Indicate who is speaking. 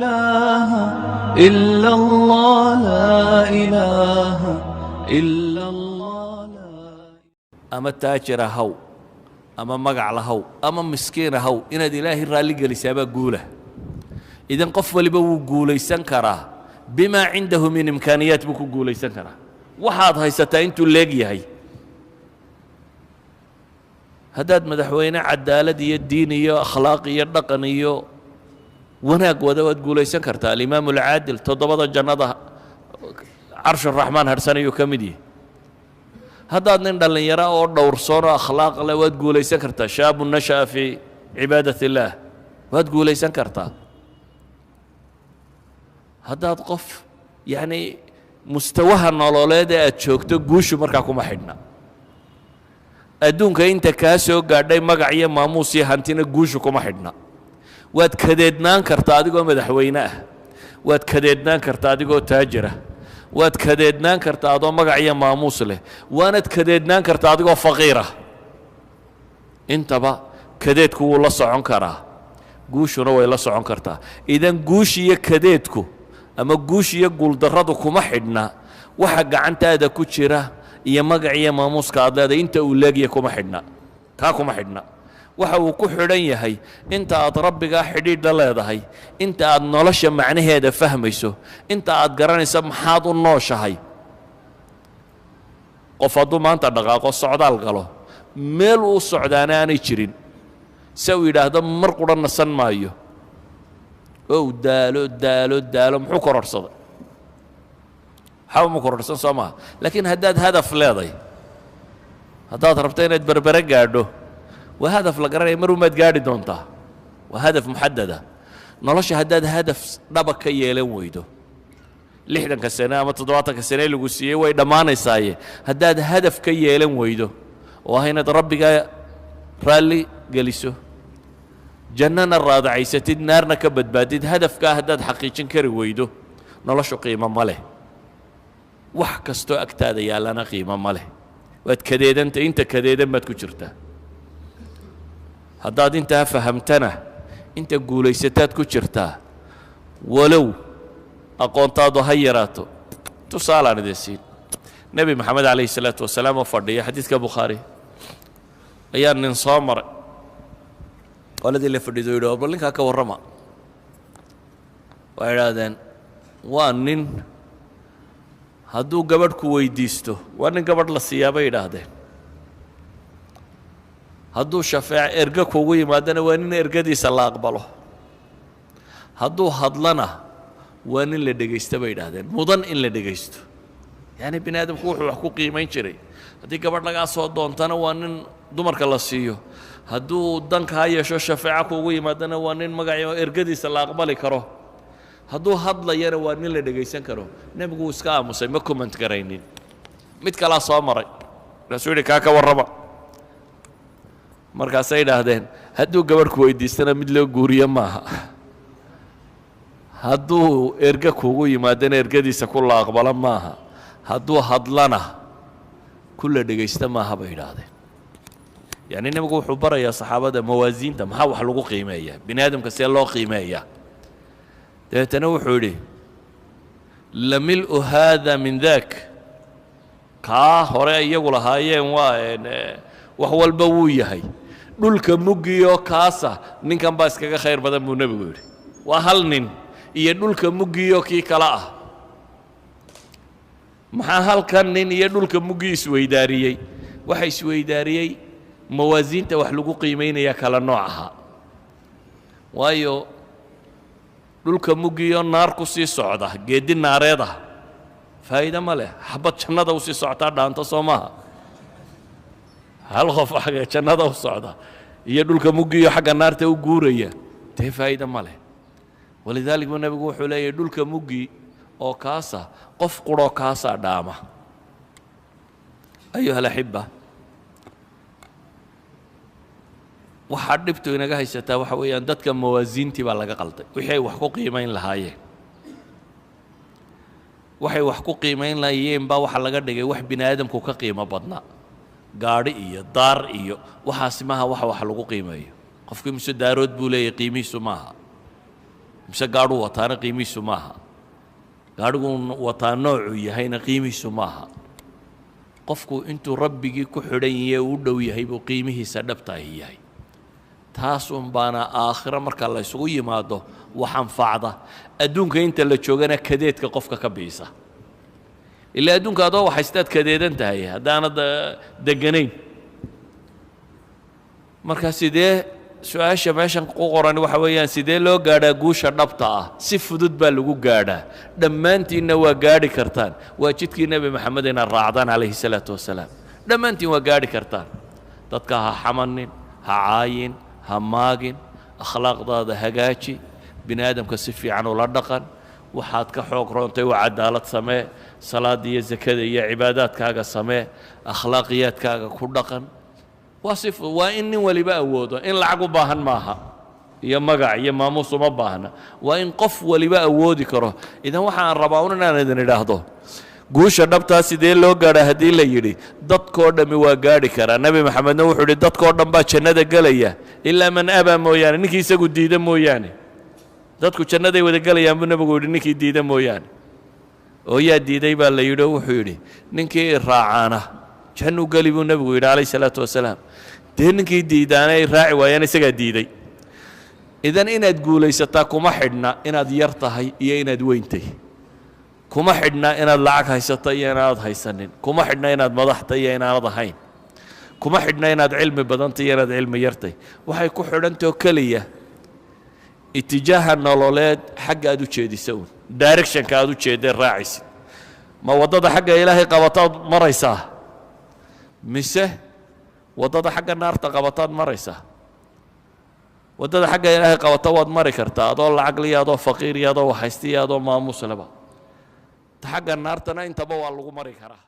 Speaker 1: إله إلا الله، لا إله إلا الله، لا
Speaker 2: Ama taajir ahaw, ama magac lahaw, ama miskiin ahaw, inaad Ilaahay raalli gelisaabaa guula. Idan qof waliba wuu guulaysan karaa. بما عنده من إمكانيات buu ku guulaysan karaa. Waxaad haysataa intuu leeg yahay, haddaad madaxweyne cadaalad iyo diin iyo akhlaaq iyo dhaqan iyo wanaag wada, waad guulaysan kartaa. الإمام العادل, toddobada jannada carshuraxmaan hadhsanayuu ka mid yahay. Haddaad nin dhallinyaro oo dhowrsoon oo akhlaaq leh, waad guulaysan kartaa. شاب نشأ في عبادة الله, waad guulaysan kartaa. Haddaad qof, yacni, mustawaha nololeed ee aad joogto, guushu markaa kuma xidhna adduunka inta kaa soo gaadhay magac iyo maamuus iyo hantina. Guushu kuma xidhna. Waad kadeednaan kartaa adigoo madaxweyne ah, waad kadeednaan kartaa adigoo taajira, waad kadeednaan kartaa adoo magac iyo maamuus leh, waanad kadeednaan kartaa adigoo faqiira. Intaba kadeedku wuu la socon karaa, guushuna way la socon kartaa. Idan guush iyo kadeedku ama guush iyo guuldarradu kuma xidhna waxa gacantaada ku jira iyo magac iyo maamuuska aad leedahay inta uu leegya. Kuma xidhna kaa, kuma xidhna. Waxa uu ku xidhan yahay inta aad Rabbigaa xidhiidh la leedahay, inta aad nolosha macnaheeda fahmayso, inta aad garanayso maxaad u nooshahay. Qof hadduu maanta dhaqaaqo, socdaal galo, meel uu socdaana aanay jirin, se uu yidhaahdo mar qura nasan maayo oo uu daalo, daalo, daalo, muxuu kororhsaday? Waxba ma kororhsan, soo maha? Laakiin haddaad hadaf leeday, haddaad rabto inaad Berbere gaadho, waa hadaf la garanaya, mar umaad gaadhi doontaa. Waa hadaf muxadada. Nolosha haddaad hadaf dhaba ka yeelan weydo, 60ka sane ama 70ka sane lagu siiyey way dhammaanaysaaye, haddaad hadaf ka yeelan weydo oo ah inaad Rabbigaa raalli geliso, jannana raadacaysatid, naarna ka badbaadid, hadafkaa haddaad xaqiijin kari weydo, noloshu qiimo ma leh. Wax kastoo agtaada yaallana qiimo ma leh. Waad kadeedanta, inta kadeedan baad ku jirtaa. Haddaad intaa fahamtana, inta guulaysataad ku jirtaa, walow aqoontaadu ha yaraato. Tusaalaan idin siin. Nebi Maxamed calayhi salaatu wasalaam oo fadhiya, xadiidka Bukhaari, ayaa nin soo maray. Qoladii la fadhiido yidhi: "Bal ninkaa ka warrama." Waxay idhaahdeen: "Waa nin hadduu gabadh ku weydiisto, waa nin gabadh la siiyaa," bay idhaahdeen. "Hadduu shafeec erge kugu yimaadana, waa nin ergadiisa la aqbalo. Hadduu hadlana, waa nin la dhegaysto," bay idhaahdeen, mudan in la dhegaysto. Yacni bini aadamku wuxuu wax ku qiimayn jiray: haddii gabadh lagaa soo doontana, waa nin dumarka la siiyo; hadduu dankaa yeesho, shafeeco kuugu yimaadana, waa nin magacio ergadiisa la aqbali karo; hadduu hadlayana, waa nin la dhegaysan karo. Nebigu wuu iska aamusay, ma comment garaynin. Mid kalaa soo maray. Markaasuu yidhi: "Kaa ka warrama." Markaasay idhaahdeen: "Hadduu gabadh ku weydiistana, mid loo guuriyo maaha; hadduu erge kuugu yimaadana, ergadiisa ku la aqbalo maaha; hadduu hadlana, ku la dhegaysta maaha," bay idhaahdeen. Yacni nebigu wuxuu barayaa saxaabada mawaasiinta, maxaa wax lagu qiimeeyaa, bini aadamka see loo qiimeeyaa. Dabeetana wuxuu yidhi: "لملء هذا من ذاك." Kaa hore iyagu lahaayeen waa wax walba wuu yahay, dhulka muggiyo kaasa ninkan baa iskaga khayr badan, buu nebigu yidhi. Waa hal nin iyo dhulka muggiyo kii kale ah. Maxaa halkan nin iyo dhulka muggii isweydaariyey? Waxa isweydaariyey mawaasiinta wax lagu qiimaynaya kala nooc ahaa. Waayo, dhulka muggiyo naar ku sii socda, geeddi naareed ah, faa'iide ma leh. Xabad jannada u sii socotaa dhaanto, soo maaha? Hal qof xagga jannada u socda iyo dhulka muggiyo xagga naarta u guuraya, dee faa'iide ma leh. ولذلك buu nebigu wuxuu leeyahy: dhulka muggi oo kaasa, qof quroo kaasaa dhaama. أيها الأحبة, waxaa dhibtu inaga haysataa waxa weeyaan dadka mawaasiintii baa laga qalday. Wixii ay wax ku qiimayn lahaayeen, waxay wax ku qiimayn lahaayeen baa waxaa laga dhigay wax bini aadamku ka qiimo badnaa. Gaadhi iyo daar iyo waxaasi maaha waxa wax lagu qiimeeyo. Qofku mise daarood buu leeyahay qiimihiisu maaha. Mise gaadhuu wataana qiimihiisu maaha, gaadhiguu wataa noocuu yahayna qiimihiisu maaha. Qofku intuu rabbigii ku xidhan yahe u dhow yahay buu qiimihiisa dhabtaahi yahay. Taas un baana aakhiro marka la ysugu yimaado wax anfacda, adduunka inta la joogana kadeedka qofka ka biisa. Ilaa adduunka adoo waxaystaad kadeedan tahay haddaanad deganayn. Marka sidee, su-aasha meeshan ku qoran waxa weeyaan, sidee loo gaadhaa guusha dhabta ah? Si fudud baa lagu gaadhaa, dhammaantiinna waa gaadhi kartaan. Waa jidkii Nebi Maxamed inaad raacdaan calayhi salaatu wasalaam. Dhammaantiin waa gaadhi kartaan. Dadka ha xamanin, ha caayin, ha maagin, akhlaaqdaada hagaaji, bini aadamka si fiican ula dhaqan, waxaad ka xoog roontay waa cadaalad samee, salaadda iyo zakada iyo cibaadaadkaaga samee, akhlaaqiyaadkaaga ku dhaqan. Waa si waa in nin waliba awoodo. In lacag u baahan maaha iyo magac iyo maamuus uma baahna, waa in qof waliba awoodi karo. Idan waxaan rabaa un inaan idin idhaahdo, guusha dhabtaa sidee loo gaadhaa haddii la yidhi, dadkoo dhammi waa gaadhi karaa. Nebi Maxamedna wuxuu yidhi dadkoo dhan baa jannada gelaya ilaa man abaa mooyaane, ninkii isagu diida mooyaane. Dadku jannaday wada gelayaan buu nebigu yidhi, ninkii diida mooyaane. Oo yaa diiday baa la yidhi, oo wuxuu yidhi ninkii i raacaana jannuu geli buu nebigu yidhi calayhi salaatu wasalaam. Dee ninkii diidaana ay raaci waayaan isagaa diiday. Idan inaad guulaysataa kuma xidhna inaad yar tahay iyo inaad weyntay, kuma xidhna inaad lacag haysato iyo inaanad haysanin, kuma xidhna inaad madaxta iyo inaanad ahayn, kuma xidhna inaad cilmi badantay iyo inaad cilmi yartay. Waxay ku xidhantao keliya itijaaha nololeed xagga aad u jeedisa uun, directionka aad u jeeddee raacaysid. Ma waddada xagga Ilaahay qabataad maraysaa mise waddada xagga naarta qabataad maraysaa? Waddada xagga Ilaahay qabata waad mari kartaa adoo lacagliya, adoo faqiir iyo adoo waxaysta iyo adoo maamuus leba. Ta xagga naartana intaba waa lagu mari karaa.